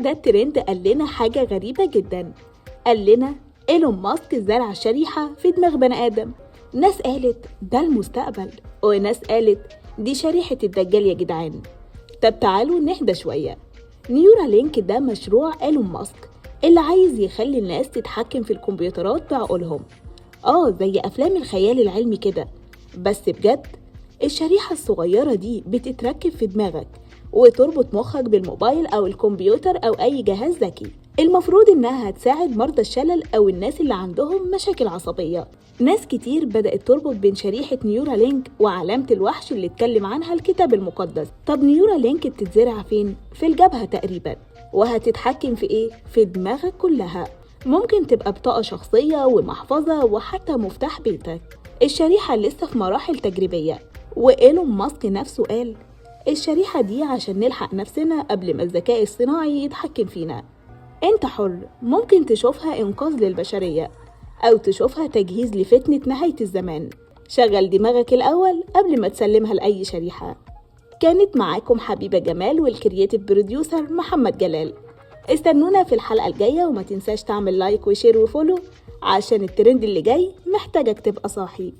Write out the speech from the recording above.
ده الترند قال لنا حاجة غريبة جدا. قال لنا إيلون ماسك زرع شريحة في دماغ بني آدم. ناس قالت ده المستقبل، وناس قالت دي شريحة الدجال يا جدعان. طب تعالوا نهدى شوية. نيورالينك ده مشروع إيلون ماسك اللي عايز يخلي الناس تتحكم في الكمبيوترات بعقولهم، زي أفلام الخيال العلمي كده. بس بجد الشريحة الصغيرة دي بتتركب في دماغك وتربط مخك بالموبايل أو الكمبيوتر أو أي جهاز ذكي. المفروض إنها هتساعد مرضى الشلل أو الناس اللي عندهم مشاكل عصبية. ناس كتير بدأت تربط بين شريحة نيورالينك وعلامة الوحش اللي اتكلم عنها الكتاب المقدس. طب نيورالينك بتتزرع فين؟ في الجبهة تقريبا. وهتتحكم في إيه؟ في دماغك كلها. ممكن تبقى بطاقة شخصية ومحفظة وحتى مفتاح بيتك. الشريحة لسه في مراحل تجريبية، وإيلون ماسك نفسه قال الشريحة دي عشان نلحق نفسنا قبل ما الذكاء الصناعي يتحكم فينا. انت حر، ممكن تشوفها إنقاذ للبشرية أو تشوفها تجهيز لفتنة نهاية الزمان. شغل دماغك الأول قبل ما تسلمها لأي شريحة. كانت معاكم حبيبة جمال وال creative producer محمد جلال. استنونا في الحلقة الجاية، وما تنساش تعمل like و share و follow عشان الترند اللي جاي محتاجك تبقى صاحي.